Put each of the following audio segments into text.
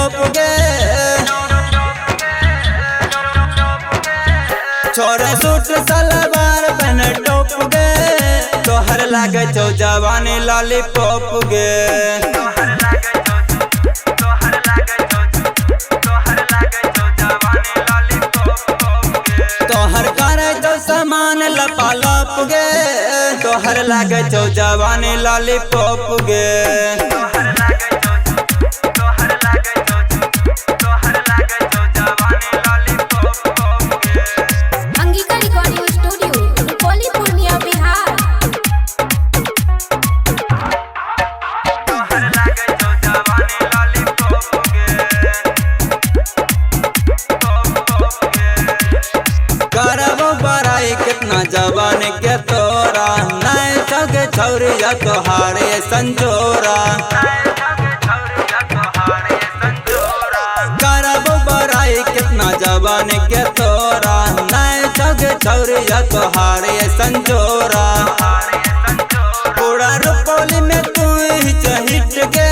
टॉप गे। छोरा सूट सलवार पहने टॉप गे, तोहर लागे छौ जवानी लॉलीपॉप गे। तोहर करे छौ सामान लपालप गे, तोहर लागे छौ जवानी लॉलीपॉप गे। अंगिका रिकॉर्डिंग स्टूडियो, रुपौली, पूर्णिया, बिहार। करबो बड़ाई कितना जवान के तोरा, नहीं छौके छौरिया तोहारे संजोरा। करबो बड़ाई कितना जवान के तोरा, नहीं छौके छौरिया तोहारे संजोरा। पूरा रुपौली में तू ही हिट गे,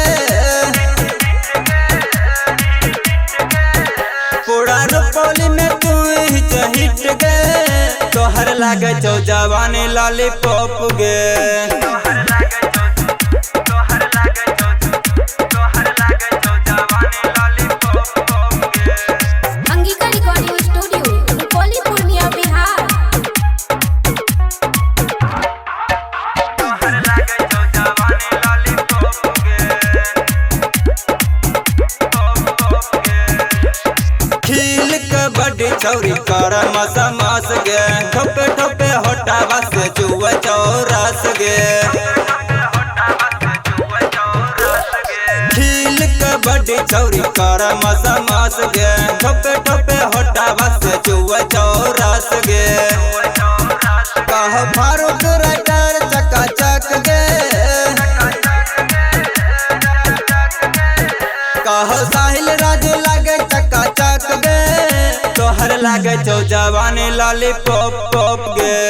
पूरा रुपौली में तू ही हिट गे, तोहर लागे छौ जवानी लॉलीपॉप गे। अंगिका रिकॉर्डिंग स्टूडियो, रुपौली, पूर्णिया, बिहार। खिल कबड्डी छौरी कर मस मस गे, ठोपे ठोपे होटा बस चुआ चौरस गे। खिल कबड्डी छौरी कर मस मस गे, ठोपे ठोपे होटा बस चुआ चौरस गे। कह फारूक राइटर चका चक गे, कह साहिल राजू लागे चका चक गे, तोहर लागे छौ जवानी लॉलीपॉप पॉप गे।